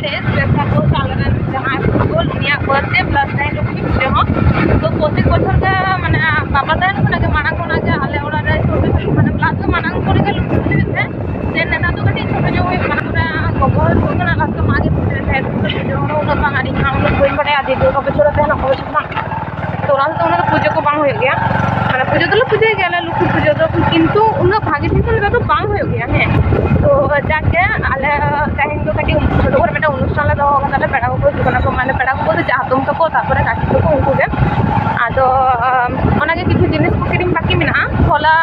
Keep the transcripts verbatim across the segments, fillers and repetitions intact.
ᱰᱮᱥ ᱵᱮᱵᱽᱥᱟ ᱠᱚ ᱥᱟᱞ ᱨᱮᱱ ᱡᱟᱦᱟᱸᱭ ᱯᱷᱩᱴᱵᱚᱞ ᱩᱱᱤᱭᱟᱜ ᱵᱟᱨᱛᱷᱰᱮ ᱯᱞᱟᱥ ᱛᱟᱦᱮᱸ ᱞᱩᱠᱠᱷᱤ ᱯᱩᱡᱟᱹ ᱦᱚᱸ᱾ ᱛᱚ ᱯᱨᱚᱛᱮᱠ ᱵᱚᱪᱷᱚᱨ ᱜᱮ ᱢᱟᱱᱮ ᱵᱟᱵᱟ ᱛᱟᱦᱮᱱ ᱠᱷᱚᱱᱟᱜ ᱜᱮ ᱢᱟᱲᱟᱝ ᱠᱷᱚᱱᱟᱜ ᱜᱮ ᱟᱞᱮ ᱚᱲᱟᱜ ᱨᱮ ᱪᱷᱳᱴᱳ ᱪᱷᱳᱴᱳ ᱢᱟᱱᱮ ᱯᱞᱟᱥ ᱫᱚ ᱢᱟᱲᱟᱝ ᱠᱷᱚᱱ ᱜᱮ ᱞᱩᱠᱠᱷᱤ ᱯᱩᱡᱟᱹ ᱦᱩᱭᱩᱜ ᱛᱟᱦᱮᱸᱫ᱾ ᱫᱮᱱ ᱱᱮᱛᱟᱨ ᱫᱚ ᱠᱟᱹᱴᱤᱡ ᱪᱷᱳᱴᱳ ᱧᱚᱜ ᱦᱩᱭᱩᱜ ᱠᱟᱱᱟ᱾ ᱛᱟᱨᱯᱚᱨᱮ ᱜᱚᱜᱚ ᱦᱚᱲ ᱠᱚ ᱠᱟᱱᱟ ᱞᱟᱥᱴ ᱢᱟ ᱜᱮ ᱯᱩᱡᱟᱹ ᱛᱟᱦᱮᱸᱫ ᱯᱩᱡᱟᱹ ᱩᱱᱟᱹᱜ ᱵᱟᱝ ᱟᱹᱰᱤ ᱜᱟᱱ ᱩᱱᱟᱹᱜ ᱵᱟᱹᱧ ᱵᱟᱲᱟᱭᱟ ᱡᱮ ᱫᱩᱨᱜᱟ ᱯᱩᱡᱟᱹ ᱨᱮ ᱛᱟᱦᱮᱱᱟ ᱚᱠᱟ ᱵᱚᱪᱷᱚᱨ ᱵᱟᱝ᱾ ᱛᱚ ᱚᱱᱟ ᱦᱚᱛᱮᱡ ᱛᱮ ᱚᱱᱟ ᱫᱚ ᱯᱩᱡᱟᱹ ᱠᱚ ᱵᱟᱝ ᱦᱩᱭᱩᱜ ᱜᱮᱭᱟ᱾ ᱢᱟᱱᱮ ᱯᱩᱡᱟᱹ ᱫᱚᱞᱮ ᱯᱩᱡᱟᱹᱭ ᱜᱮᱭᱟᱞᱮ ᱞᱩᱠᱠᱷᱤ ᱯᱩᱡᱟᱹ ᱫᱚ, ᱠᱤᱱᱛᱩ ᱩᱱᱟᱹᱜ ᱵᱷᱟᱜᱮ ᱴᱷᱤᱠ ᱫᱚ ᱱᱮᱛᱟᱨ ᱫᱚ ᱵᱟᱝ ᱦᱩᱭᱩᱜ ᱜᱮᱭᱟ᱾ ᱦᱮᱸ, ᱛᱚ ᱡᱟᱠ ᱜᱮ ᱟᱞᱮ ᱛᱮᱦᱮᱧ ᱫᱚ ᱠᱟᱹᱴᱤᱡ ᱪᱷᱳᱴᱳ ᱠᱚᱨᱮ ᱢᱤᱫᱴᱟᱝ ᱚᱱᱩᱥᱴᱷᱟᱱ ᱞᱮ ᱫᱚᱦᱚ ᱠᱟᱫᱟ᱾ ᱯᱮᱲᱟ ᱠᱚᱠᱚ ᱦᱤᱡᱩᱜ ᱠᱟᱱᱟ ᱠᱚ, ᱢᱟᱱᱮ ᱯᱮᱲᱟ ᱠᱚ ᱵᱚᱞᱛᱮ ᱪᱟᱪᱳ ᱛᱟᱠᱚ, ᱛᱟᱨᱯᱚᱨᱮ ᱠᱟᱠᱤ ᱛᱟᱠᱚ, ᱩᱱᱠᱩ ᱜᱮ᱾ ᱟᱫᱚ ᱟᱢ, ᱚᱱᱟᱜᱮ ᱠᱤᱪᱷᱩ ᱡᱤᱱᱤᱥ ᱠᱚ ᱠᱤᱨᱤᱧ ᱵᱟᱹᱠᱤ ᱢᱮᱱᱟᱜᱼᱟ᱾ ᱦᱚᱞᱟ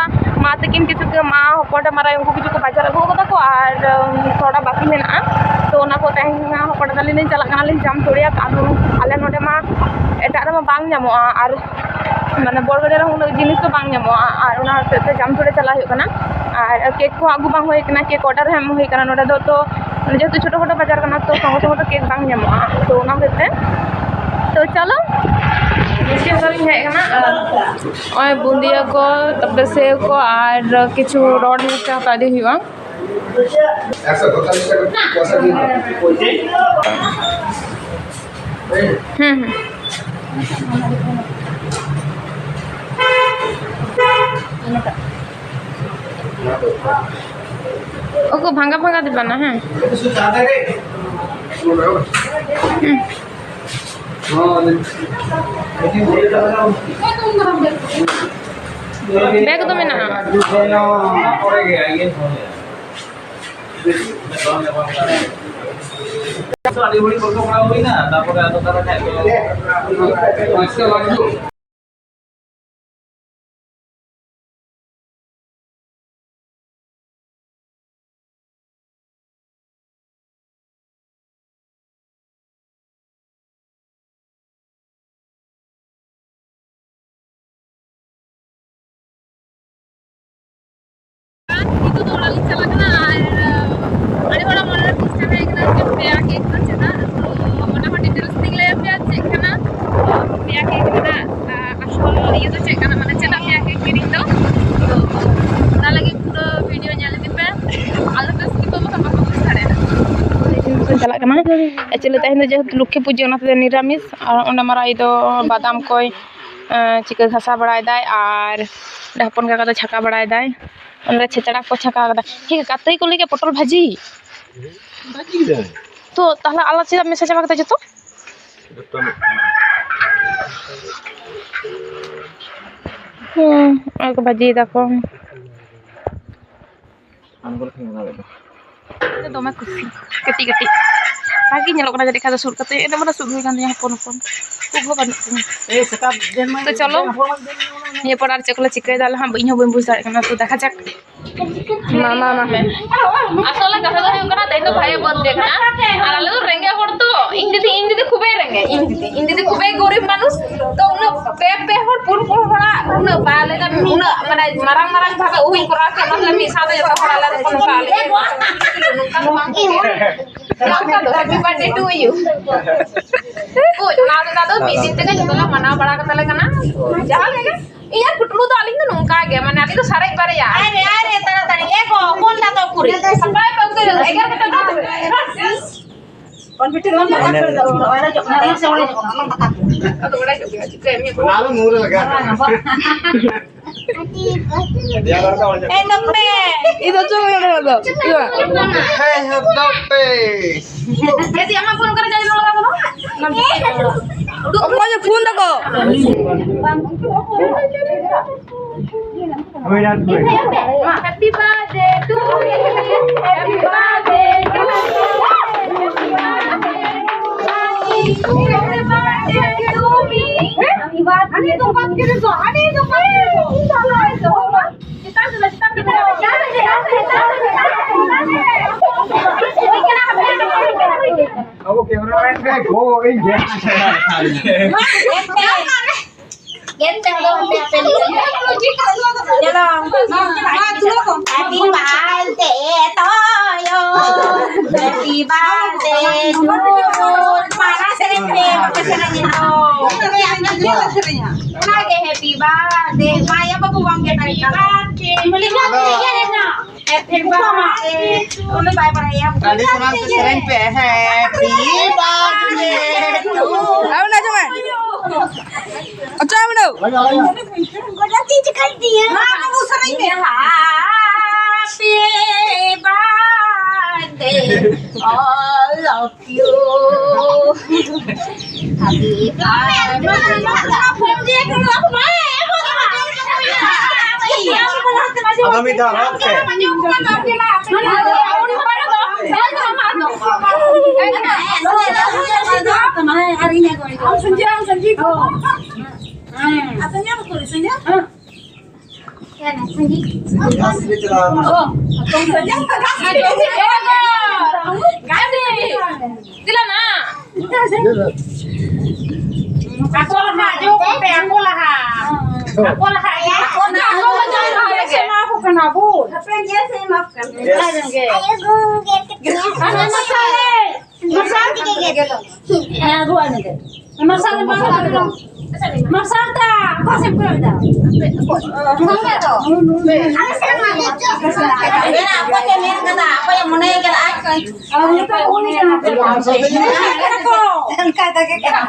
ᱢᱟ ᱛᱟᱹᱠᱤᱱ ᱠᱤᱪᱷᱩ ᱜᱮ, ᱢᱟ ᱦᱚᱯᱚᱱ ᱮᱨᱟ ᱢᱟᱨᱟᱝ ᱟᱭᱳ ᱩᱱᱠᱩ ᱠᱤᱪᱷᱩ ᱠᱚ ᱵᱟᱡᱟᱨ ᱟᱹᱜᱩ ᱠᱟᱫᱟ ᱠᱚ, ᱟᱨ ᱟᱢ, ᱛᱷᱚᱲᱟ ᱵᱟᱹᱠᱤ ᱢᱮᱱᱟᱜᱼᱟ᱾ ᱛᱚ ᱚᱱᱟ ᱠᱚ ᱛᱮᱦᱮᱧ ᱦᱚᱯᱚᱱ ᱮᱨᱟ ᱛᱟᱹᱞᱤᱧ ᱞᱤᱧ ᱪᱟᱞᱟᱜ ᱠᱟᱱᱟ ᱞᱤᱧ ᱡᱟᱢᱛᱩᱲᱤᱭᱟ᱾ ᱠᱟᱨᱚᱱ ᱟᱞᱮ ᱱᱚᱰᱮ ᱢᱟ ᱮᱴᱟᱜ ᱨᱮᱢᱟ ᱵᱟᱝ ᱧᱟᱢᱚᱜᱼᱟ, ᱟᱨ ᱢᱟᱱᱮ ᱵᱚᱲ ᱵᱟᱡᱟᱨ ᱨᱮᱦᱚᱸ ᱩᱱᱟᱹᱜ ᱡᱤᱱᱤᱥ ᱫᱚ ᱵᱟᱝ ᱧᱟᱢᱚᱜᱼᱟ, ᱟᱨ ᱚᱱᱟ ᱦᱚᱛᱮᱡ ᱛᱮ ᱡᱟᱢᱛᱩᱲᱤ ᱪᱟᱞᱟᱜ ᱦᱩᱭᱩᱜ ᱠᱟᱱᱟ᱾ ᱟᱨ ᱠᱮᱠ ᱠᱚᱦᱚᱸ ᱟᱹᱜᱩ ᱵᱟᱝ ᱦᱩᱭ ᱠᱟᱱᱟ, ᱠᱮᱠ ᱚᱰᱟᱨ ᱦᱚᱸ ᱮᱢ ᱦᱩᱭ ᱠᱟᱱᱟ᱾ ᱱᱚᱰᱮ ᱫᱚ ᱛᱚ ᱡᱮᱦᱮᱛᱩ ᱪᱷᱳᱴᱳ ᱠᱷᱟᱴᱳ ᱵᱟᱡᱟᱨ ᱠᱟᱱᱟ, ᱛᱚ ᱥᱚᱸᱜᱮ ᱥᱚᱸᱜᱮ ᱫᱚ ᱠᱮᱠ ᱵᱟᱝ ᱧᱟᱢᱚᱜᱼᱟ᱾ ᱛᱚ ᱚᱱᱟ ᱦᱚᱛᱮᱡ ᱛᱮ ᱛᱚ ᱪᱚᱞᱚ, ᱢᱤᱥᱴᱤ ᱦᱟᱛᱟᱣ ᱤᱧ ᱦᱮᱡ ᱠᱟᱱᱟ᱾ ᱟᱨ ᱱᱚᱜᱼᱚᱭ ᱵᱩᱸᱫᱤᱭᱟᱹ ᱠᱚ, ᱛᱟᱨᱯᱚᱨᱮ ᱥᱮᱣ ᱠᱚ, ᱟᱨ ᱠᱤᱪᱷᱩ ᱨᱚᱲ ᱢᱤᱥᱴᱤ ᱦᱟᱛᱟᱣ ᱤᱫᱤ ᱦᱩᱭᱩᱜᱼᱟ᱾ ᱦᱩᱸ, ᱦᱩᱸ᱾ ᱳᱠᱳ ᱵᱷᱟᱸᱜᱟ ᱵᱷᱟᱸᱜᱟ ᱫᱤᱵᱟᱱᱟ, ᱦᱮᱸ᱾ ᱦᱩᱸ᱾ ᱵᱮᱜᱽ ᱫᱚ ᱢᱮᱱᱟᱜᱼᱟ᱾ ᱟᱹᱰᱤ ᱜᱷᱟᱹᱲᱤᱡ ᱜᱚᱞᱯᱚ ᱵᱟᱲᱟ ᱦᱩᱭᱱᱟ, ᱛᱟᱨᱯᱚᱨᱮ ᱟᱫᱚ ᱛᱟᱦᱚᱞᱮ ᱠᱷᱟᱡ ᱫᱚ ᱱᱤᱛᱚᱜ ᱫᱚ ᱚᱲᱟᱜ ᱞᱤᱧ ᱪᱟᱞᱟᱜ ᱠᱟᱱᱟ᱾ ᱟᱨ ᱟᱹᱰᱤ ᱦᱚᱲᱟᱜ ᱢᱚᱱᱮ ᱨᱮ question ᱦᱮᱡ ᱠᱟᱱᱟ ᱡᱮ ᱯᱮᱭᱟ ᱠᱮᱠ ᱫᱚ ᱪᱮᱫᱟᱜ? ᱛᱚ ᱚᱱᱟ ᱦᱚᱸ details ᱛᱮᱜᱮ ᱞᱟᱹᱭ ᱟᱯᱮᱭᱟ ᱪᱮᱫ ᱠᱟᱱᱟ᱾ ᱯᱮᱭᱟ ᱠᱮᱠ ᱨᱮᱱᱟᱜ, ᱟᱨ ᱟᱥᱚᱞ ᱤᱭᱟᱹ ᱫᱚ ᱪᱮᱫ ᱠᱟᱱᱟ, ᱢᱟᱱᱮ ᱪᱮᱫᱟᱜ ᱯᱮᱭᱟ ᱠᱮᱠ ᱠᱤᱨᱤᱧ ᱫᱚ? ᱛᱚ ᱚᱱᱟ ᱞᱟᱹᱜᱤᱫ ᱯᱩᱨᱟᱹ video ᱧᱮᱞ ᱤᱫᱤ ᱯᱮ, ᱟᱞᱚ ᱯᱮ skip ᱟ, ᱵᱟᱠᱷᱟᱱ ᱵᱟᱯᱮ ᱵᱩᱡᱽ ᱫᱟᱲᱮᱭᱟᱜᱼᱟ᱾ ᱪᱟᱞᱟᱜ ᱠᱟᱱᱟ᱾ ᱮᱠᱪᱩᱭᱮᱞᱤ ᱛᱮᱦᱮᱧ ᱫᱚ ᱡᱮᱦᱮᱛᱩ ᱞᱚᱠᱠᱷᱤ ᱯᱩᱡᱟᱹ, ᱚᱱᱟᱛᱮ ᱱᱤᱨᱟᱢᱤᱥ᱾ ᱟᱨ ᱚᱸᱰᱮ ᱢᱟᱨᱟᱝ ᱟᱭᱳ ᱫᱚ ᱵᱟᱫᱟᱢ ᱠᱚᱭ, ᱮᱸ, ᱪᱤᱠᱟᱹ ᱜᱷᱟᱥᱟᱣ ᱵᱟᱲᱟᱭᱮᱫᱟᱭ, ᱟᱨ ᱚᱸᱰᱮ ᱦᱚᱯᱚᱱ ᱠᱟᱠᱟ ᱫᱚ ᱪᱷᱟᱸᱠᱟ ᱵᱟᱲᱟᱭᱮᱫᱟᱭ᱾ ᱚᱸᱰᱮ ᱪᱷᱮᱪᱲᱟ ᱠᱚ ᱪᱷᱟᱸᱠᱟᱣ ᱠᱟᱫᱟ᱾ ᱴᱷᱤᱠ ᱜᱮᱭᱟ, ᱠᱟᱛᱮᱭ ᱠᱚ ᱞᱟᱹᱭ ᱠᱮᱫ ᱯᱚᱴᱚᱞ ᱵᱷᱟᱹᱡᱤ᱾ ᱵᱷᱟᱹᱡᱤ ᱠᱮᱫᱟᱭ᱾ ᱛᱚ ᱛᱟᱦᱞᱮ ᱟᱞᱟᱜᱽ ᱪᱮᱫᱟᱜ ᱢᱮᱥᱟ ᱪᱟᱵᱟ ᱠᱮᱫᱟ ᱡᱚᱛᱚ? ᱡᱚᱛᱚ ᱢᱤᱫ ᱴᱷᱮᱱ᱾ ᱦᱩᱸ, ᱚᱱᱟ ᱠᱚ ᱵᱷᱟᱹᱡᱤᱭ ᱫᱟᱠᱚ᱾ ᱟᱬᱜᱚ ᱞᱮᱠᱷᱟᱱ ᱜᱮ ᱜᱟᱱᱚᱜᱼᱟ᱾ ᱫᱚᱢᱮ ᱠᱩᱥᱤ᱾ ᱠᱟᱹᱴᱤᱡ ᱠᱟᱹᱴᱤᱡ ᱵᱷᱟᱜᱮ ᱧᱮᱞᱚᱜ ᱠᱟᱱᱟ ᱡᱟᱹᱱᱤᱡ ᱠᱷᱟᱱ ᱫᱚ ᱥᱩᱨ ᱠᱟᱛᱮ᱾ ᱮᱱᱛᱮ ᱢᱟᱱᱮ ᱥᱩᱨ ᱦᱩᱭ ᱠᱟᱱ ᱛᱤᱧᱟ ᱦᱚᱯᱚᱱ ᱦᱚᱯᱚᱱ᱾ ᱩᱵ ᱦᱚᱸ ᱵᱟᱹᱱᱩᱜ ᱛᱤᱧᱟ᱾ ᱮᱭ, ᱥᱮᱛᱟᱜ ᱫᱮᱱ ᱢᱟ ᱛᱚ ᱪᱚᱞᱚ᱾ ᱦᱚᱲ ᱢᱟ ᱫᱮᱱ ᱢᱟ ᱱᱤᱭᱟᱹ ᱯᱚᱨ ᱟᱨ ᱪᱮᱫ ᱠᱚᱞᱮ ᱪᱤᱠᱟᱹᱭᱮᱫᱟ ᱟᱞᱮ ᱦᱚᱸ ᱤᱧ ᱦᱚᱸ ᱵᱟᱹᱧ ᱵᱩᱡᱽ ᱫᱟᱲᱮᱭᱟᱜ ᱠᱟᱱᱟ᱾ ᱛᱚ ᱫᱮᱠᱷᱟ ᱡᱟᱠ᱾ ᱢᱟ, ᱢᱟ, ᱢᱟ᱾ ᱟᱥᱚᱞ ᱠᱟᱛᱷᱟ ᱫᱚ ᱦᱩᱭᱩᱜ ᱠᱟᱱᱟ, ᱛᱮᱦᱮᱧ ᱫᱚ ᱵᱷᱟᱭᱮ ᱵᱟᱨᱛᱷᱰᱮ ᱠᱟᱱᱟ᱾ ᱟᱨ ᱟᱞᱮ ᱫᱚ ᱨᱮᱸᱜᱮᱡ ᱦᱚᱲ ᱛᱚ, ᱤᱧ ᱫᱤᱫᱤ, ᱤᱧ ᱫᱤᱫᱤ ᱠᱷᱩᱵᱮᱭ ᱨᱮᱸᱜᱮᱡ, ᱤᱧ ᱫᱤᱫᱤ, ᱤᱧ ᱫᱤᱫᱤ ᱠᱷᱩᱵᱮᱭ ᱜᱚᱨᱤᱵ ᱢᱟᱱᱩᱥ᱾ ᱛᱚ ᱩᱱᱟᱹᱜ ᱯᱮ, ᱯᱮ ᱦᱚᱲ, ᱯᱩᱱ, ᱯᱩᱱ ᱦᱚᱲᱟᱜ ᱩᱱᱟᱹᱜ ᱵᱟᱭ ᱞᱟᱹᱭᱫᱟ, ᱩᱱᱟᱹᱜ ᱢᱟᱱᱮ ᱢᱟᱨᱟᱝ, ᱢᱟᱨᱟᱝ ᱵᱷᱟᱵᱮ ᱩᱦᱩᱧ ᱠᱚᱨᱟᱣ ᱠᱮᱭᱟ, ᱚᱱᱟ ᱛᱮ ᱢᱤᱫ ᱥᱟᱶᱛᱮ ᱡᱚᱛᱚ ᱦᱚᱲ ᱟᱞᱮ ᱫᱚᱠᱚ ᱱᱚᱝᱠᱟ ᱟᱞᱮ ᱱᱚᱝᱠᱟ ᱫᱚ ᱵᱟᱝ᱾ ᱱᱚᱝᱠᱟ ᱫᱚ, happy birthday to you᱾ ᱦᱳᱭ, ᱚᱱᱟ ᱫᱚ ᱟᱫᱚ ᱢᱤᱫ ᱫᱤᱱ ᱛᱮᱜᱮ ᱡᱚᱛᱚ ᱞᱮ ᱢᱟᱱᱟᱣ ᱵᱟᱲᱟ ᱠᱟᱛᱮ ᱞᱮ ᱠᱟᱱᱟ᱾ ᱡᱟᱦᱟᱸ ᱞᱮᱠᱟ ᱤᱧᱟᱜ ᱠᱩᱴᱞᱩ ᱫᱚ ᱟᱹᱞᱤᱧ ᱫᱚ ᱱᱚᱝᱠᱟ ᱜᱮ, ᱢᱟᱱᱮ ᱟᱹᱞᱤᱧ ᱫᱚ ᱥᱟᱨᱮᱡ ᱵᱟᱨᱮᱡᱟᱜ᱾ ᱟᱨᱮ, ᱟᱨᱮ, ᱛᱟᱲᱟᱛᱟᱲᱤ, ᱮ ᱜᱚ, ᱯᱷᱳᱱ ᱫᱟ ᱛᱚ ᱠᱩᱲᱤ᱾ ᱥᱟᱯᱲᱟᱣ ᱯᱮ, ᱩᱱᱠᱩ ᱫᱚ ᱮᱜᱟᱨᱚ ᱴᱟᱠᱟ ᱫᱚ᱾ ᱠᱚᱢᱯᱤᱭᱩᱴᱟᱨ ᱵᱟᱝ ᱫᱚᱨᱠᱟᱨ ᱫᱚ, ᱚᱲᱟᱜ ᱨᱮ ᱡᱚᱜ ᱠᱟᱱᱟ, ᱥᱮ ᱚᱲᱟᱜ ᱨᱮ ᱡᱚᱜ ᱠᱟᱱᱟ᱾ ᱟᱫᱚ ᱚᱲᱟᱜ ᱡᱚᱜ ᱠᱟᱱᱟ, ᱪᱤᱠᱟᱹᱭ ᱢᱮ? ᱚᱱᱟ ᱫᱚ ᱢᱩ ᱨᱮ ᱞᱟᱜᱟᱜ ᱠᱟᱱᱟ᱾ ᱮ ᱫᱚ ᱯᱮ᱾ ᱤᱧ ᱫᱚ ᱪᱚᱝ ᱢᱮ ᱚᱸᱰᱮ ᱫᱚ᱾ ᱦᱮᱸ, ᱦᱮᱸ, ᱫᱚ ᱯᱮ᱾ ᱡᱮᱫᱤ ᱟᱢᱟᱜ ᱯᱷᱳᱱ ᱠᱚᱨᱮ ᱡᱟᱹᱱᱤᱡ ᱨᱚᱲ ᱠᱟᱱᱟ᱾ ᱚᱠᱚᱭ ᱡᱮ ᱯᱷᱳᱱ ᱫᱟᱠᱚ? Happy birthday to me. Happy birthday to me. Happy birthday to me. ᱟᱹᱰᱤ ᱫᱚ ᱵᱟᱫ ᱠᱮᱫ ᱫᱚ, ᱟᱹᱰᱤ ᱫᱚ ᱵᱟᱫ ᱠᱮᱫ ᱫᱚ᱾ ᱪᱮᱛᱟᱱ ᱥᱮᱫ, ᱪᱮᱛᱟᱱ ᱥᱮᱫ᱾ ᱟᱵᱚ cameraman ᱜᱮ ᱜᱳ ᱤᱧ ᱜᱮ᱾ ᱪᱚᱞᱚ᱾ Happy birthday to you. Happy birthday to you. ᱢᱟᱲᱟᱝ ᱥᱮᱨᱮᱧ ᱯᱮ, ᱵᱟᱯᱮ ᱥᱮᱨᱮᱧ ᱮᱫ ᱫᱚ᱾ ᱚᱱᱟᱜᱮ happy birthday. ᱢᱟᱭᱟ ᱵᱟᱹᱵᱩ ᱵᱟᱢ ᱜᱮ ᱫᱟᱲᱮᱭᱟᱜ ᱠᱟᱱᱟ᱾ ᱩᱱᱤ ᱵᱟᱭ ᱵᱟᱲᱟᱭᱟ᱾ ᱟᱹᱰᱤ ᱥᱟᱱᱟᱢ ᱛᱮ ᱥᱮᱨᱮᱧ ᱯᱮ, Happy birthday to you. ᱟᱨ ᱚᱱᱟ ᱟᱸᱡᱚᱢ ᱢᱮ᱾ ᱚᱪᱚᱜ ᱢᱮ ᱱᱚᱰᱮ᱾ ᱜᱚᱴᱟ ᱛᱤ ᱪᱤᱠᱟᱹᱭ ᱫᱤᱭᱟ? ᱢᱟ, ᱵᱟᱹᱵᱩ, ᱥᱮᱨᱮᱧ ᱢᱮ᱾ Happy birthday, all of you. Happy birthday. ᱟᱫᱚ ᱢᱤᱫ ᱫᱷᱟᱣ ᱨᱚᱲ ᱯᱮ᱾ ᱟᱨ ᱤᱧ ᱟᱜᱩ᱾ ᱟᱢ ᱥᱚᱧᱡᱚᱭ, ᱟᱢ ᱥᱚᱧᱡᱚᱭ ᱠᱚ᱾ ᱦᱮᱸ᱾ ᱟᱨ ᱥᱚᱧᱡᱚᱭ ᱵᱟᱠᱚ ᱞᱟᱹᱭ, ᱥᱚᱧᱡᱚᱭ? ᱦᱮᱸ᱾ ᱜᱷᱟᱥ ᱜᱮ ᱪᱟᱞᱟᱣ ᱠᱟᱱᱟ᱾ ᱚ, ᱥᱚᱧᱡᱚᱭ ᱜᱷᱟᱥ ᱜᱮ ᱪᱟᱞᱟᱣ ᱠᱟᱱᱟ᱾ ᱜᱟᱱᱰᱤ᱾ ᱪᱮᱫᱟᱜ ᱱᱟ? ᱟᱠᱚ ᱞᱟᱦᱟ, ᱟᱸᱡᱚᱢ ᱠᱚᱯᱮ, ᱟᱠᱚ ᱞᱟᱦᱟ᱾ ᱟᱠᱚ ᱞᱟᱦᱟ, ᱟᱠᱚ ᱞᱟᱦᱟ, ᱟᱠᱚ ᱞᱟᱦᱟ, ᱟᱠᱚ ᱞᱟᱦᱟ᱾ ᱮᱢᱟ ᱠᱚ ᱠᱟᱱᱟ ᱵᱚᱱ᱾ ᱦᱟᱯᱮ, ᱧᱮᱞ ᱥᱮ ᱮᱢᱟ ᱠᱚ ᱠᱟᱱᱟ᱾ Yes. ᱟᱨ ᱮᱢᱟ ᱠᱚ ᱠᱟᱱᱟ᱾ ᱢᱟᱨᱥᱟᱞ ᱛᱮᱜᱮ ᱜᱮᱫ᱾ ᱦᱮᱸ, ᱟᱹᱜᱩᱣᱟᱜ ᱢᱮ ᱜᱮᱫ᱾ ᱢᱟᱨᱥᱟᱞ ᱫᱚ ᱵᱟᱝ ᱟᱹᱜᱩ᱾ ᱢᱟᱨᱥᱟᱞ ᱴᱟ, ᱚᱠᱟ ᱥᱮᱫ ᱠᱚ ᱮᱫᱟ? ᱟᱞᱮ ᱥᱮᱫ ᱢᱟ ᱱᱤᱛᱚᱜ ᱜᱮ ᱪᱟᱞᱟᱜ ᱠᱟᱱᱟ᱾ ᱢᱮᱱᱟ, ᱚᱠᱚᱭ ᱮ ᱢᱮᱱ ᱠᱟᱫᱟ, ᱟᱡ ᱠᱚ᱾ ᱟᱨ ᱱᱤᱛᱚᱜ ᱩᱱᱤ ᱠᱟᱱᱟ ᱯᱮ᱾ ᱚᱱᱠᱟ ᱫᱟᱜᱮ ᱠᱟᱱᱟ᱾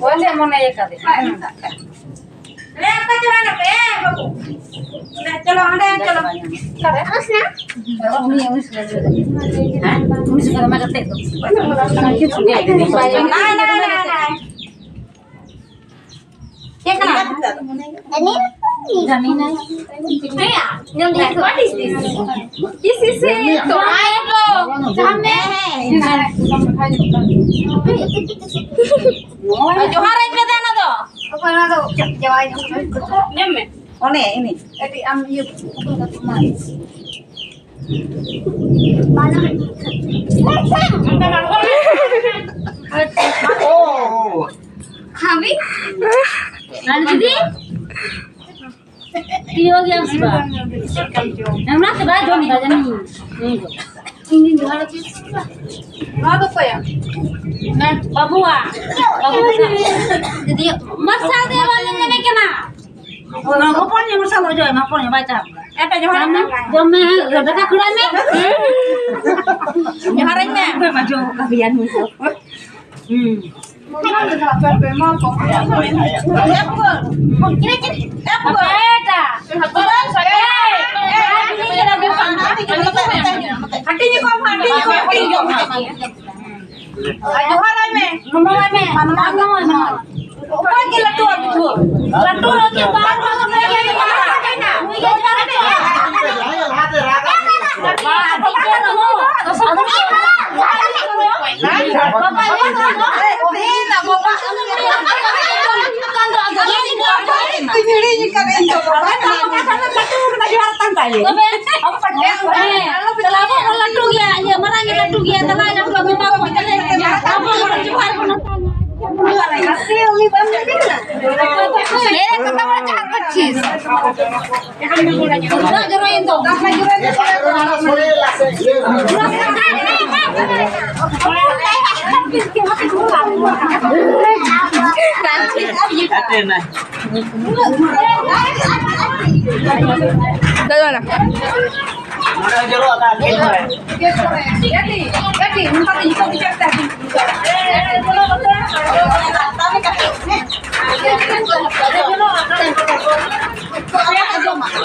ᱚᱠᱚᱭ ᱮ ᱢᱚᱱᱮ ᱠᱟᱫᱮ? ᱨᱮ, ᱚᱠᱚᱭ ᱪᱟᱞᱟᱣ ᱱᱟᱯᱮ, ᱮ, ᱵᱟᱹᱵᱩ? ᱚᱸᱰᱮ ᱪᱚᱞᱚ, ᱚᱸᱰᱮ ᱪᱚᱞᱚ᱾ ᱩᱱᱤ, ᱩᱱᱤ ᱥᱚᱸᱜᱮ ᱫᱚ᱾ ᱦᱮᱸ? ᱩᱱᱤ ᱥᱚᱸᱜᱮ ᱫᱚ ᱢᱟ ᱠᱟᱛᱮ ᱫᱚ᱾ ᱱᱟᱭ, ᱱᱟᱭ, ᱱᱟᱭ, ᱱᱟᱭ᱾ ᱪᱮᱫ ᱠᱟᱱᱟ? ᱡᱟᱹᱱᱤ ᱱᱟᱭ᱾ ᱦᱮᱸᱭᱟ, ᱧᱮᱞ ᱫᱤᱧ ᱛᱚ᱾ What is this? This is it. ᱛᱚ, ᱟᱭ ᱠᱚ᱾ ᱡᱟᱦᱟᱸ ᱢᱮ᱾ ᱦᱮᱸ, ᱦᱮᱸ᱾ ᱡᱚᱦᱟᱨ ᱟᱹᱧ ᱢᱮ ᱫᱮ ᱚᱱᱟ ᱫᱚ᱾ ᱚᱠᱚᱭ ᱚᱱᱟ ᱫᱚ ᱡᱟᱶᱟᱭ ᱫᱚ? ᱧᱟᱢ ᱢᱮ᱾ ᱚᱱᱮ ᱤᱱᱤᱡ᱾ ᱟᱹᱰᱤ ᱟᱢ ᱤᱭᱟᱹ ᱩᱛᱩ ᱠᱟᱛᱮ ᱢᱟ᱾ ᱚ᱾ ᱦᱟᱵᱤ? ᱟᱨ ᱡᱩᱫᱤ? ᱛᱤᱭᱳᱜ ᱜᱮᱭᱟᱢ ᱥᱮ ᱵᱟᱝ? ᱚᱱᱟ ᱛᱮ ᱵᱟᱭ ᱡᱚᱢ ᱮᱫᱟ, ᱡᱟᱹᱱᱤᱡ᱾ ᱤᱧ ᱫᱩᱧ ᱡᱚᱦᱟᱨ ᱟᱯᱮ᱾ ᱱᱚᱣᱟ ᱫᱚ ᱚᱠᱚᱭᱟᱜ? ᱵᱟᱹᱵᱩᱣᱟᱜ᱾ ᱵᱟᱹᱵᱩ ᱫᱚ ᱡᱩᱫᱤ ᱢᱟᱨᱥᱟᱞ ᱫᱮ ᱵᱟᱞᱮ ᱧᱮᱞᱮ ᱠᱟᱱᱟ᱾ ᱦᱚᱯᱚᱱ ᱧᱚᱜ ᱢᱟᱨᱥᱟᱞ ᱚᱡᱚᱜ ᱮᱢ, ᱦᱚᱯᱚᱱ ᱧᱚᱜ ᱵᱟᱭ ᱪᱟᱯ᱾ ᱮᱴᱟ ᱡᱚᱦᱟᱨ ᱢᱮ, ᱡᱚᱢ ᱢᱮ, ᱫᱟᱠᱟ ᱠᱷᱩᱲᱟᱹᱣ ᱢᱮ᱾ ᱡᱚᱦᱟᱨᱟᱹᱧ ᱢᱮ᱾ ᱚᱠᱚᱭ ᱢᱟ ᱡᱚᱢ ᱠᱟᱜ ᱜᱮᱭᱟ ᱱᱩᱭ ᱫᱚ᱾ ᱦᱩᱸ᱾ ᱦᱟᱹᱴᱤᱧ ᱠᱚ, ᱦᱟᱹᱴᱤᱧ ᱠᱚ, ᱦᱟᱹᱴᱤᱧ ᱠᱚ᱾ ᱟᱨ ᱡᱚᱦᱟᱨᱟᱭ ᱢᱮ᱾ ᱢᱟᱱᱟᱣᱟᱭ ᱢᱮ᱾ ᱢᱟᱱᱟᱣᱟᱭ ᱢᱮ᱾ ᱚᱠᱚᱭ ᱜᱮ ᱞᱟᱹᱴᱩᱣᱟᱜ ᱵᱩᱡᱷᱟᱹᱣ? ᱞᱟᱹᱴᱩ ᱦᱚᱲ ᱜᱮ ᱵᱟᱨ ᱦᱚᱲ ᱫᱚ ᱱᱩᱭ ᱜᱮ ᱡᱚᱦᱟᱨ ᱟᱭ ᱢᱮ᱾ ᱱᱩᱭ ᱜᱮ ᱡᱚᱦᱟᱨ ᱟᱭ ᱢᱮ᱾ ᱵᱟᱵᱟ, ᱤᱭᱟᱹ ᱫᱚ᱾ ᱦᱤᱲᱤᱧ ᱟᱠᱟᱫ ᱤᱧ ᱫᱚ ᱵᱟᱵᱟ᱾ ᱛᱚᱵᱮ, ᱟᱢ ᱯᱟᱴᱮ ᱠᱚᱨᱮ, ᱟᱞᱚ ᱯᱮ ᱪᱟᱞᱟᱜᱼᱟ, ᱟᱵᱚ ᱦᱚᱸ ᱞᱟᱹᱴᱩ ᱜᱮᱭᱟ, ᱤᱭᱟᱹ, ᱢᱟᱨᱟᱝ ᱜᱮ ᱞᱟᱹᱴᱩ ᱜᱮᱭᱟ, ᱫᱟᱫᱟ ᱮᱨᱟ ᱠᱚ, ᱢᱮᱛᱟ ᱠᱚ, ᱛᱟᱦᱞᱮ ᱟᱵᱚ ᱦᱚᱸ ᱡᱚᱦᱟᱨ ᱵᱚᱱ ᱦᱟᱛᱟᱣᱟ᱾ ᱟᱥᱮ ᱩᱱᱤ ᱵᱟᱢ ᱢᱮᱛᱟᱭ ᱠᱟᱱᱟ? ᱢᱮᱨᱮ ᱠᱚ ᱛᱟᱵᱚᱱᱟ ᱡᱟᱦᱟᱸ ᱠᱚ ᱪᱤᱥ᱾ ᱫᱟᱜ ᱡᱚᱨᱚᱭᱮᱱ ᱫᱚ᱾ ᱠᱟᱴᱮᱱᱟ᱾ ᱫᱟᱫᱟ ᱱᱟ᱾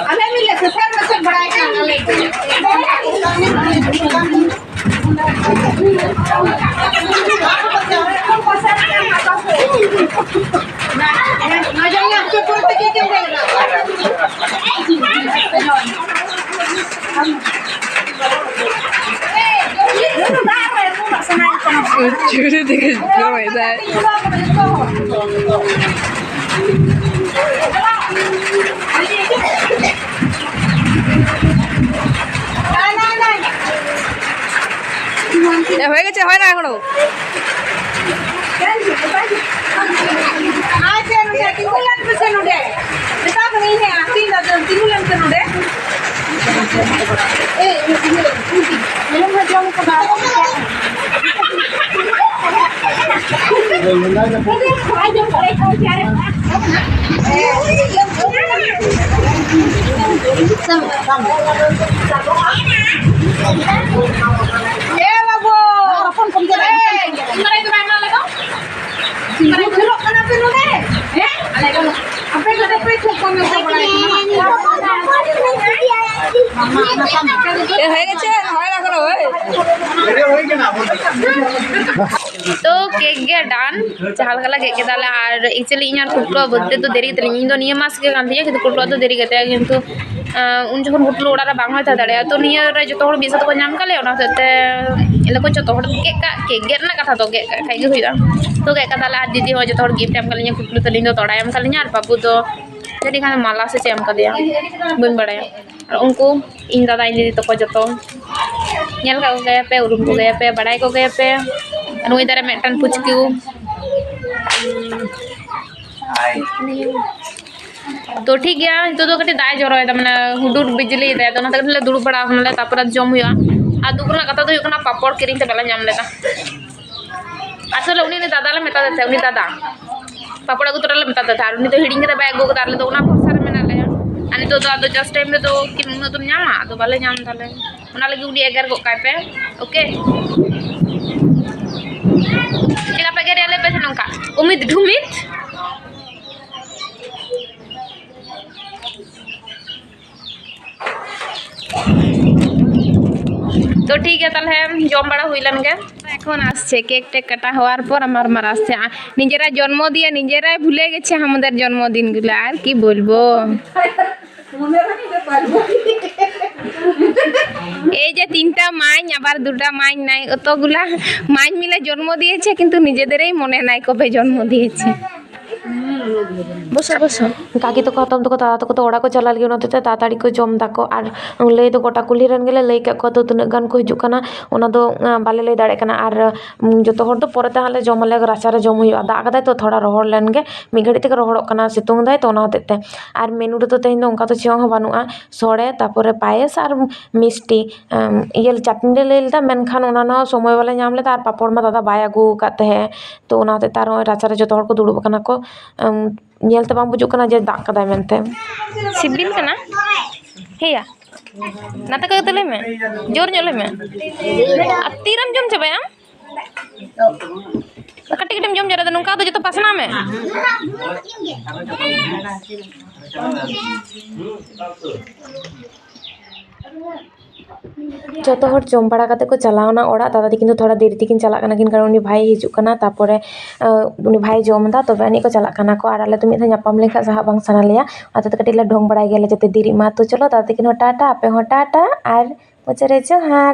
ᱟᱞᱮ ᱢᱤᱞᱮ ᱥᱮᱥᱮᱱ ᱢᱮᱥᱮ ᱵᱟᱲᱟᱭ ᱠᱟᱱ ᱟᱞᱮ᱾ ᱪᱩᱲᱤ ᱛᱮᱜᱮ ᱡᱚᱢᱮᱫᱟᱭ᱾ এ, হয়ে গেছে, হয় না এখনো। ᱟᱭ ᱯᱮ ᱱᱚᱰᱮ, ᱛᱤᱸᱜᱩ ᱞᱮᱱ ᱯᱮᱥᱮ ᱱᱚᱰᱮ᱾ ᱢᱮᱛᱟ ᱠᱚ ᱤᱧ ᱦᱮᱸ, ᱟᱹᱛᱤᱧ ᱫᱟ, ᱛᱤᱸᱜᱩ ᱞᱮᱱ ᱯᱮ ᱱᱚᱰᱮ᱾ ᱮ, ᱤᱭᱟᱹ, ᱤᱭᱟᱹ, ᱢᱮᱨᱚᱢ ᱦᱚᱸ ᱡᱚᱢ ᱠᱟᱫᱟ᱾ ᱟᱸᱡᱚᱢ ᱠᱟᱫᱟ᱾ ᱮ ᱵᱟᱹᱵᱩ! ᱦᱚᱯᱚᱱ ᱠᱚᱢ ᱪᱟᱞᱟᱜ ᱠᱟᱱᱟ᱾ ᱥᱤᱸᱜᱩᱨ ᱡᱚᱨᱚᱜ ᱠᱟᱱᱟ ᱯᱮ ᱱᱚᱰᱮ? ᱦᱮᱸ? ᱟᱯᱮ ᱱᱚᱰᱮ ᱯᱮ ᱪᱮᱫ ᱠᱚ ᱢᱮᱥᱟ ᱵᱟᱲᱟᱭ ᱠᱟᱱᱟ? ᱮ, ᱦᱮᱡ ᱜᱮᱪᱚ, ᱦᱚᱭ ᱞᱟᱜᱟᱣ ᱳᱭ᱾ ᱛᱚ, ᱠᱮᱠ ᱜᱮ ᱰᱟᱱ, ᱡᱟᱦᱟᱸ ᱞᱮᱠᱟ ᱞᱮ ᱜᱮᱫ ᱠᱮᱫᱟ ᱞᱮ᱾ ᱟᱨ actually ᱤᱧ ᱟᱨ ᱠᱩᱴᱠᱩᱣᱟᱜ ᱵᱟᱨᱛᱷᱰᱮ ᱫᱚ ᱫᱮᱨᱤ ᱠᱟᱛᱮ, ᱤᱧ ᱫᱚ ᱱᱤᱭᱟᱹ ᱢᱟᱥ ᱜᱮ ᱠᱟᱱ ᱛᱤᱧᱟᱹ, ᱠᱤᱱᱛᱩ ᱠᱩᱴᱠᱩᱣᱟᱜ ᱫᱚ ᱫᱮᱨᱤ ᱠᱟᱛᱮ, ᱠᱤᱱᱛᱩ ᱟᱸ, ᱩᱱ ᱡᱚᱠᱷᱚᱱ ᱜᱩᱴᱞᱩ ᱚᱲᱟᱜ ᱨᱮ ᱵᱟᱝ ᱦᱚᱭ ᱛᱟᱦᱮᱸ ᱫᱟᱲᱮᱭᱟᱜᱼᱟ᱾ ᱛᱚ, ᱱᱤᱭᱟᱹ ᱨᱮ ᱡᱚᱛᱚ ᱦᱚᱲ ᱢᱤᱫ ᱥᱟᱶ ᱛᱮᱠᱚ ᱧᱟᱢ ᱠᱟᱜ ᱞᱮᱭᱟ, ᱚᱱᱟ ᱦᱚᱛᱮᱡ ᱛᱮ ᱟᱞᱮ ᱠᱚ ᱡᱚᱛᱚ ᱦᱚᱲ ᱜᱮᱫ ᱠᱟᱜ, ᱠᱮᱠ ᱜᱮᱫ ᱨᱮᱱᱟᱜ ᱠᱟᱛᱷᱟ ᱫᱚ ᱜᱮᱫ ᱠᱟᱜ ᱠᱷᱟᱡ ᱜᱮ ᱦᱩᱭᱩᱜᱼᱟ᱾ ᱛᱚ, ᱜᱮᱫ ᱠᱟᱫᱟᱞᱮ ᱟᱨ ᱫᱤᱫᱤ ᱦᱚᱸ ᱡᱚᱛᱚ ᱦᱚᱲ ᱜᱤᱯᱷᱴ ᱮᱢ ᱠᱟᱜ ᱞᱤᱧᱟ, ᱠᱩᱴᱞᱩ ᱛᱟᱹᱞᱤᱧ ᱫᱚ ᱛᱚᱲᱟᱭ ᱮᱢ ᱠᱟᱜ ᱞᱤᱧᱟ, ᱟᱨ ᱵᱟᱹᱵᱩ ᱫᱚ ᱡᱟᱹᱱᱤᱡ ᱠᱷᱟᱱ ᱢᱟᱞᱟ ᱥᱮ ᱪᱮᱫ ᱮᱢ ᱠᱟᱫᱮᱭᱟ, ᱵᱟᱹᱧ ᱵᱟᱲᱟᱭᱟ᱾ ᱟᱨ ᱩᱱᱠᱩ ᱤᱧ ᱫᱟᱫᱟ, ᱤᱧ ᱫᱤᱫᱤ ᱛᱟᱠᱚ ᱡᱚᱛᱚ ᱧᱮᱞ ᱠᱟᱜ ᱠᱚᱜᱮᱭᱟ ᱯᱮ, ᱩᱨᱩᱢ ᱠᱚᱜᱮᱭᱟ ᱯᱮ, ᱵᱟᱲᱟᱭ ᱠᱚᱜᱮᱭᱟ ᱯᱮ᱾ ᱟᱨ ᱱᱩᱭ ᱫᱟᱨᱮ ᱢᱤᱫᱴᱟᱝ ᱯᱩᱪᱠᱤ᱾ ᱛᱚ ᱴᱷᱤᱠ ᱜᱮᱭᱟ, ᱱᱤᱛᱚᱜ ᱫᱚ ᱠᱟᱹᱴᱤᱡ ᱫᱟᱜ ᱮ ᱡᱚᱨᱚᱭᱮᱫᱟ, ᱢᱟᱱᱮ ᱦᱩᱰᱩᱨ ᱵᱤᱡᱽᱞᱤᱭᱮᱫᱟᱭ, ᱟᱫᱚ ᱚᱱᱟ ᱛᱮᱜᱮ ᱞᱮ ᱫᱩᱲᱩᱵ ᱵᱟᱲᱟ ᱟᱠᱟᱱᱟᱞᱮ, ᱛᱟᱨᱯᱚᱨᱮ ᱡᱚᱢ ᱦᱩᱭᱩᱜᱼᱟ᱾ ᱟᱨ ᱫᱩᱠ ᱨᱮᱱᱟᱜ ᱠᱟᱛᱷᱟ ᱫᱚ ᱦᱩᱭᱩᱜ ᱠᱟᱱᱟ, ᱯᱟᱯᱚᱲ ᱠᱤᱨᱤᱧ ᱛᱮ ᱵᱟᱞᱮ ᱧᱟᱢ ᱞᱮᱫᱟ᱾ ᱟᱥᱚᱞᱮ ᱩᱱᱤ, ᱩᱱᱤ ᱫᱟᱫᱟ ᱞᱮ ᱢᱮᱛᱟ ᱫᱮ ᱛᱟᱦᱮᱸᱫ, ᱩᱱᱤ ᱫᱟᱫᱟ ᱯᱟᱯᱚᱲ ᱟᱹᱜᱩ ᱛᱚᱨᱟ ᱞᱮ ᱢᱮᱛᱟ ᱫᱮ ᱛᱟᱦᱮᱸᱫ, ᱟᱨ ᱩᱱᱤ ᱫᱚ ᱦᱤᱲᱤᱧ ᱠᱟᱛᱮ ᱵᱟᱭ ᱟᱹᱜᱩ ᱠᱟᱫᱟ᱾ ᱟᱞᱮ ᱫᱚ ᱚᱱᱟ ᱵᱷᱚᱨᱥᱟ ᱨᱮ ᱢᱮᱱᱟᱜ ᱞᱮᱭᱟ᱾ ᱟᱨ ᱱᱤᱛᱚᱜ ᱫᱚ ᱟᱫᱚ just time ᱨᱮᱫᱚ ᱠᱤ ᱩᱱᱟᱹᱜ ᱫᱚᱢ ᱧᱟᱢᱟ? ᱟᱫᱚ ᱵᱟᱞᱮ ᱧᱟᱢ ᱫᱟᱞᱮ, ᱚᱱᱟ ᱞᱟᱹᱜᱤᱫ ᱩᱱᱤ ᱮᱜᱮᱨ ᱜᱚᱫ ᱠᱟᱭ ᱯᱮ, ᱳᱠᱮ? ᱪᱮᱫ ᱞᱮᱠᱟ ᱯᱮ ᱮᱜᱮᱨᱮᱭᱟ ᱞᱟᱹᱭ ᱯᱮ ᱥᱮ ᱱᱚᱝᱠᱟ, ᱩᱢᱤᱫ ᱰᱷᱩᱢᱤᱫ? তো ঠিক আছে, তাহলে ᱡᱚᱢ ᱵᱟᱲᱟ ᱦᱩᱭ ᱞᱮᱱ ᱜᱮ᱾ এখন আসছে, কেক টেক কাটা হওয়ার পর আমার মার আসছে। আ, নিজেরা জন্ম দিয়ে নিজেরাই ভুলে গেছে আমাদের জন্মদিনগুলো, আর কি বলবো। এই যে তিনটা মাইন, আবার দুটা মাইন নাই, অতগুলা মাইন মিলে জন্ম দিয়েছে, কিন্তু নিজেদেরই মনে নাই কবে জন্ম দিয়েছে। বসো, বসো। কাকি ᱛᱟᱠᱚ, ᱦᱟᱛᱚᱢ ᱛᱟᱠᱚ, ᱫᱟᱫᱟ ᱛᱟᱠᱚ ᱫᱚ ᱚᱲᱟᱜ ᱠᱚ ᱪᱟᱞᱟᱜ ᱞᱟᱹᱜᱤᱫ, ᱚᱱᱟ ᱦᱚᱛᱮᱡ ᱛᱮ ᱛᱟᱲᱟᱛᱟᱲᱤ ᱠᱚ ᱡᱚᱢ ᱫᱟᱠᱚ᱾ ᱟᱨ ᱞᱟᱹᱭ ᱫᱚ ᱜᱚᱴᱟ ᱠᱩᱞᱦᱤ ᱨᱮᱱ ᱜᱮᱞᱮ ᱞᱟᱹᱭ ᱠᱟᱜ ᱠᱚᱣᱟ, ᱛᱚ ᱛᱤᱱᱟᱹᱜ ᱜᱟᱱ ᱠᱚ ᱦᱤᱡᱩᱜ ᱠᱟᱱᱟ, ᱚᱱᱟ ᱫᱚ, ᱟᱸ, ᱵᱟᱞᱮ ᱞᱟᱹᱭ ᱫᱟᱲᱮᱭᱟᱜ ᱠᱟᱱᱟ᱾ ᱟᱨ, ᱩᱸ, ᱡᱚᱛᱚ ᱦᱚᱲ ᱫᱚ ᱯᱚᱨᱮ ᱛᱮ ᱦᱟᱸᱜ ᱞᱮ ᱡᱚᱢ ᱟᱞᱮ, ᱨᱟᱪᱟ ᱨᱮ ᱡᱚᱢ ᱦᱩᱭᱩᱜᱼᱟ᱾ ᱫᱟᱜ ᱠᱟᱫᱟᱭ ᱛᱚ, ᱛᱷᱚᱲᱟ ᱨᱚᱦᱚᱲ ᱞᱮᱱ ᱜᱮ, ᱢᱤᱫ ᱜᱷᱟᱹᱲᱤᱡ ᱛᱮᱜᱮ ᱨᱚᱦᱚᱲᱚᱜ ᱠᱟᱱᱟ, ᱥᱤᱛᱩᱝ ᱫᱟᱭ ᱛᱚ, ᱚᱱᱟ ᱦᱚᱛᱮᱡ ᱛᱮ᱾ ᱟᱨ ᱢᱮᱱᱩ ᱨᱮᱫᱚ ᱛᱮᱦᱮᱧ ᱫᱚ ᱚᱱᱠᱟ ᱫᱚ ᱪᱮᱫ ᱦᱚᱸ ᱵᱟᱹᱱᱩᱜᱼᱟ, ᱥᱚᱲᱮ, ᱛᱟᱯᱚᱨᱮ ᱯᱟᱭᱮᱥ ᱟᱨ ᱢᱤᱥᱴᱤ᱾ ᱟᱢ, ᱤᱭᱟᱹ ᱪᱟᱴᱱᱤ ᱞᱮ ᱞᱟᱹᱭ ᱞᱮᱫᱟ, ᱢᱮᱱᱠᱷᱟᱱ ᱚᱱᱟ ᱨᱮᱱᱟᱜ ᱥᱚᱢᱚᱭ ᱵᱟᱞᱮ ᱧᱟᱢ ᱞᱮᱫᱟ, ᱟᱨ ᱯᱟᱯᱚᱲ ᱢᱟ ᱫᱟᱫᱟ ᱵᱟᱭ ᱟᱹᱜᱩ ᱟᱠᱟᱫ ᱛᱟᱦᱮᱸᱫ᱾ ᱛᱚ, ᱚᱱᱟ ᱦᱚᱛᱮᱡ ᱛᱮ ᱟᱨ ᱱᱚᱜᱼᱚᱭ ᱨᱟᱪᱟ ᱨᱮ ᱡᱚᱛᱚ ᱦᱚᱲ ᱠᱚ ᱫᱩᱲᱩᱵ ᱟᱠᱟᱱᱟ ᱠᱚ᱾ ᱟᱢ, ᱧᱮᱞ ᱛᱮ ᱵᱟᱝ ᱵᱩᱡᱩᱜ ᱠᱟᱱᱟ ᱡᱮ ᱫᱟᱜ ᱠᱟᱫᱟᱭ ᱢᱮᱱᱛᱮ᱾ ᱥᱤᱵᱤᱞ ᱠᱟᱱᱟ? ᱦᱮᱭᱟ, ᱱᱟᱛᱮ ᱠᱚᱭᱚᱜ ᱛᱮ ᱞᱟᱹᱭ ᱢᱮ, ᱡᱳᱨ ᱧᱚᱜ ᱞᱟᱹᱭ ᱢᱮ᱾ ᱟᱨ ᱛᱤᱨᱮᱢ ᱡᱚᱢ ᱪᱟᱵᱟᱭᱟ ᱟᱢ? ᱠᱟᱹᱴᱤᱡ ᱠᱟᱹᱴᱤᱡ ᱮᱢ ᱡᱚᱢ ᱡᱟᱣᱨᱟ ᱫᱟ, ᱱᱚᱝᱠᱟ ᱫᱚ ᱡᱚᱛᱚ ᱯᱟᱥᱱᱟᱣ ᱢᱮ᱾ ᱡᱚᱛᱚ ᱦᱚᱲ ᱡᱚᱢ ᱵᱟᱲᱟ ᱠᱟᱛᱮ ᱠᱚ ᱪᱟᱞᱟᱣᱱᱟ ᱚᱲᱟᱜ᱾ ᱫᱟᱫᱟ ᱛᱟᱹᱠᱤᱱ ᱫᱚ ᱛᱷᱚᱲᱟ ᱫᱮᱨᱤ ᱛᱮᱠᱤᱱ ᱪᱟᱞᱟᱜ ᱠᱟᱱᱟ ᱠᱤᱱ, ᱠᱟᱨᱚᱱ ᱩᱱᱤ ᱵᱷᱟᱭ ᱦᱤᱡᱩᱜ ᱠᱟᱱᱟ, ᱛᱟᱨᱯᱚᱨᱮ ᱩᱱᱤ ᱵᱷᱟᱭ ᱡᱚᱢ ᱮᱫᱟ, ᱛᱚᱵᱮ ᱟᱹᱱᱤᱡ ᱠᱚ ᱪᱟᱞᱟᱜ ᱠᱟᱱᱟ ᱠᱚ᱾ ᱟᱨ ᱟᱞᱮ ᱫᱚ ᱢᱤᱫ ᱫᱷᱟᱣ ᱧᱟᱯᱟᱢ ᱞᱮᱱᱠᱷᱟᱱ ᱥᱟᱦᱟᱜ ᱵᱟᱝ ᱥᱟᱱᱟ ᱞᱮᱭᱟ, ᱚᱱᱟᱛᱮ ᱠᱟᱹᱴᱤᱡ ᱞᱮ ᱰᱷᱚᱝ ᱵᱟᱲᱟᱭ ᱜᱮᱭᱟᱞᱮ ᱡᱟᱛᱮ ᱫᱮᱨᱤᱜ ᱢᱟ᱾ ᱛᱚ ᱪᱚᱞᱚ ᱫᱟᱫᱟ ᱛᱟᱹᱠᱤᱱ ᱦᱚᱸ ᱴᱟᱴᱟ, ᱟᱯᱮ ᱦᱚᱸ ᱴᱟᱴᱟ, ᱟᱨ ᱢᱩᱪᱟᱹᱫ ᱨᱮ ᱡᱚᱦᱟᱨ᱾